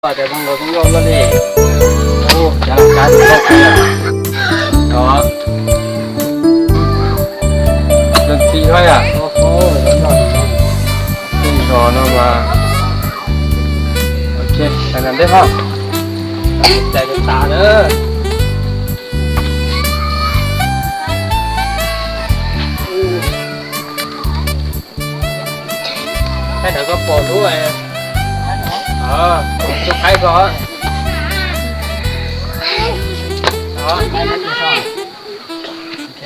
Cov zoo nkauj zoo nkauj luaj li. Ub, cov laj kab zoo nkauj kawg. Cov zoo txi hab yom. Txi zog no mas. Ok, tag nrho ntej hab. Txais tas tas na. Thaij ntawd koj pom lub, tus qaib ko.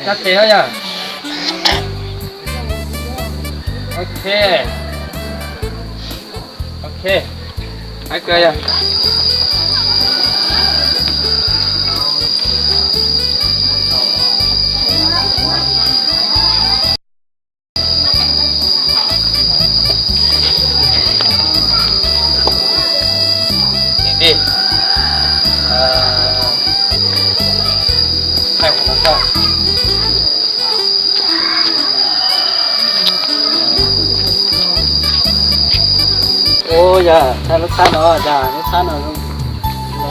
Sab tes hab yom. Ok. Ok. Qaib kawg yom. Tiv tij. Thaij qhov no tso. Ub, yog thaij lub txhab no, yog lub txhab no, lub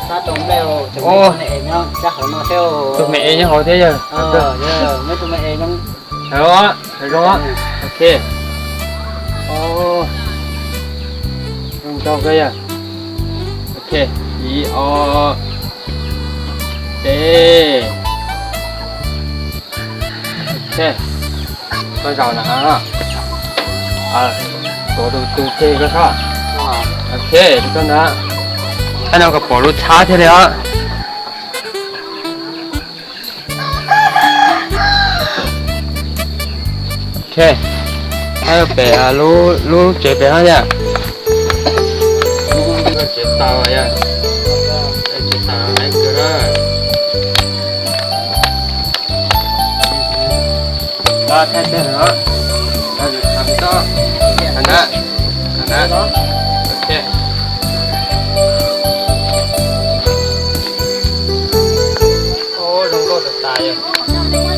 txhab rau nplej, tus me ev nyob sab hauv no thiab. Tus me ev nyob hauv thiab yog. Yog, muaj tus me ev nyob. Zoo, zoo. Ok. Zoo nkauj kawg yog. Ok, ib ob peb. Ok, koj zaum na. Tuav tus tus ceg koj sab. Ok, koj ntawd. Thaij no kom pom lub txhab thiaj li os. Ok, thaij pem lub tsev pem hab yom. Tsev taus yom. Tsev taus haib kawg na. Thaij tej no. Thaij tau, thaij na. Ok. Ub, zoo nkauj tas tas yog.